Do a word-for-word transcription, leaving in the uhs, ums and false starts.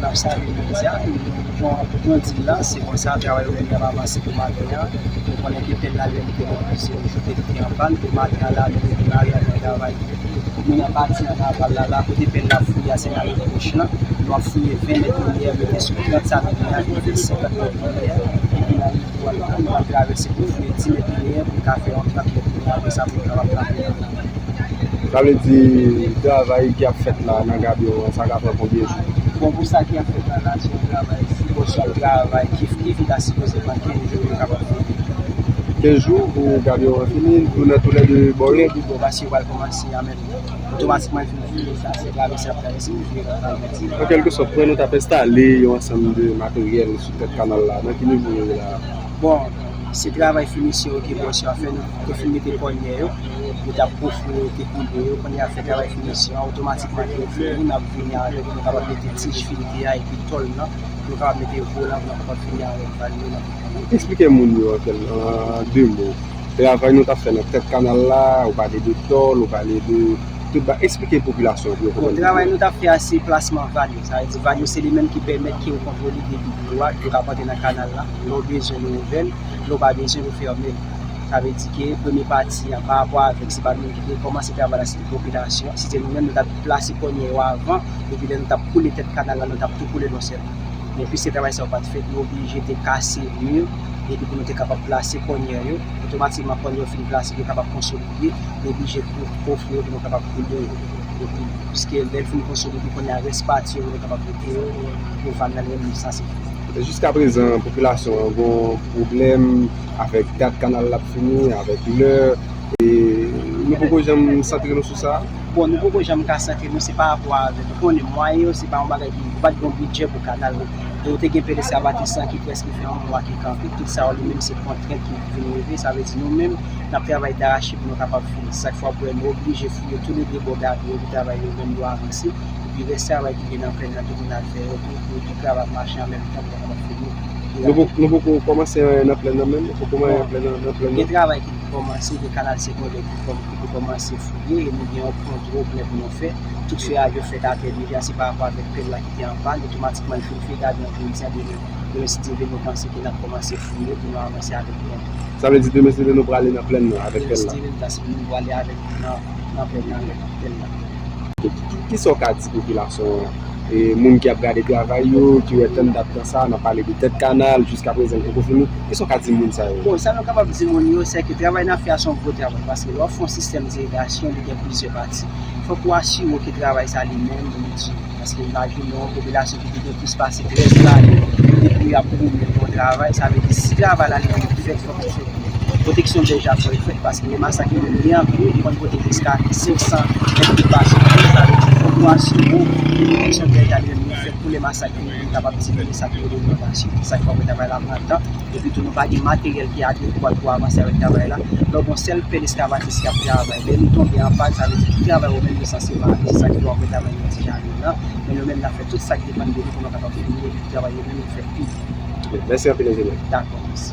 N ap salye medya, bon, pou nou di la, se konsa, travay yo menm y ap avanse pou maten an. Nou konnen ke pèl la, lè li te gen plizyè jou ke li te an pàn, pou maten an la, nou redemare avèk travay. Nou nan pati an aval la, la kote pèl la fouye a, se nan repwòch lan. Nou ap fouye ven mèt linyè, mete sou trant sa nou gen an, rive senkant mèt linyè. Epi nan nivo a, nou pral travèse pou fouye dis mèt linyè, pou n ka fè yon trant mèt linyè, apre sa, pou nou kapab plante. Sa vle di, travay ki ap fèt la nan Gabyon an, sa ka pran konbyen jou? Bon, pou sa ki ap fèt la, la, se yon travay, bon, se yon travay ki, ki ta sipoze pran kenz jou pou l kapab fini. Kenz jou pou Gabyon an fini, tou nan tou lè de bò yo? Tou lè de bò, paske yo pral kòmanse a menm. Otomatikman, l fin fini, sa, se travèse, ap travèse, pou fini travay. An kèlke sòt, pou nou t ap enstale yon ansanm de materyèl sou tèt kanal la, nan ki nivo yo ye la? Bon, se travay finisyon yo ke bòs yo ap fè, nou te fin mete kònyè yo, nou t ap kofre yo, te koule yo, kounye a fè travay finisyon an, otomatikman ke yo fini, n ap vini avèk, nou kapab mete tij filte a epi tòl lan, nou kapab mete volan, nou kapab fini avèk valye lan. Eksplike moun yo an kèl, an de mo, travay nou t ap fè nan tèt kanal la, ou pale de tòl, ou pale de tout ba-, eksplike popilasyon an pou yo konprann. Bon, travay nou t ap fè a, se plasman valye. Sa vle di, valye se li menm ki pèmèt ke yo kontwole debi dlo a, ki yo ka pote nan kanal la. Lè w bezwen, nou ouvè l. Lè w pa bezwen, nou fèmen l. Sa vle di ke premye pati an, pa rapò avèk, se pa nou menm ki te kòmanse travay la, se popilasyon. Si se nou menm, nou t ap plase kònyè yo avan, epi lè nou t ap koule tèt kanal la, nou t ap tou koule l yon sèl. Men piske travay sa yo pa t fèt, nou oblije te kase mi, epi pou nou te kapab plase kònyè yo. Otomatikman, kònyè yo fin plase, yo kapab konsolide, nou oblije kou-, kofre yo pou nou kapab koule yo. Epi, piske lè l fin konsolide, kounye a rès pati yo, nou kapab mete yo, yo vann nan li menm, li sanse fini. E jiskaprezan, popilasyon an gen pwoblèm avèk dat kanal la ap fini, avèk lè, e nou poko janm santre nou sou sa? Bon, nou poko janm ka santre nou, se pa rapò avèk, ou konnen, mwayen yo, se pa yon bagay ki, ou pa t gen yon bidjè pou kanal la. E ou te gen pèl eskavatis lan ki prèske fè yon mwa ki kanpe, tout sa yo li menm se kontrent ki vin rive, sa vle di nou menm, n ap travay darache pou nou kapab fini. Sa k fè w ap wè nou oblije fouye tou le de bò Gabyon pou travay yo menm yo avanse, epi rès travay ki gen nan plèn nan tou pou n al fè yo tou, pou tout travay ap mache an menm tan pou nou kapab fini. Nou poko, nou poko kòmanse anyen nan plèn nan menm? Ou poko anyen nan plèn nan, nan plèn nan? Gen travay ki kòmanse, gen kanal segondè ki kòm-, ki pou kòmanse fouye, e nou gen yon pon tro plen pou nou fè. Tout feyaj yo fèt atè deja, se pa rapò avèk pèl la ki te an pàn, otomatikman l fin fini, gade yon jodi a, demen, demen si Dye vle, nou panse ke n ap kòmanse fouye pou nou avanse avèk pon. Sa vle di demen si Dye vle nou prale nan plèn nan avèk pèl la? Demen si Dye vle, nou prale avèk nan, nan plèn nan avèk pèl la. Ki, ki, kisa w ka di popilasyon an? E moun ki ap gade travay yo, ki wè tann dat tan sa, n ap pale de tèt kanal, jiskaprezan l poko fini. Kisa w ka di moun sa yo? Bon, sa nou kapab di moun yo, se ke travay n ap fè a se yon gwo travay, paske lè w ap fè yon sistèm irigasyon, li gen plizyè pati. Fòk ou asire w ke travay sa li menm, li di. Paske imajine w, yon popilasyon ki te gen plis pase trèz lane depi y ap goumen pou yon travay, sa vle di si travay la li menm fèt, fòk li fèt byen. Pwoteksyon bèj la fò l fèt, paske lè masak yo vini anpil, li konn pote jiska senk san mèt kibe pa segonn. Sa vle di fòk nou asire w ke pwoteksyon bèj la li menm li fèt pou lè masak yo vini, li kapab diminye sa ki rele inondasyon. Se sa k fè w wè travay la pran tan. Epi tou, nou pa gen materyèl ki adekwa pou avanse avèk travay la. Donk, yon sèl pèl eskavatis k ap travay. Lè li tonbe an pàn, sa vle di tout travay yo menm yo sanse mare. Se sa ki fè w ap wè travay yo ti jan jan. Men nou menm, n ap fè tout sa k depann de nou pou nou kapab fini epi travay yo menm yo fèt pi byen. Mèsi anpil, enjenyè. Dakò, mèsi.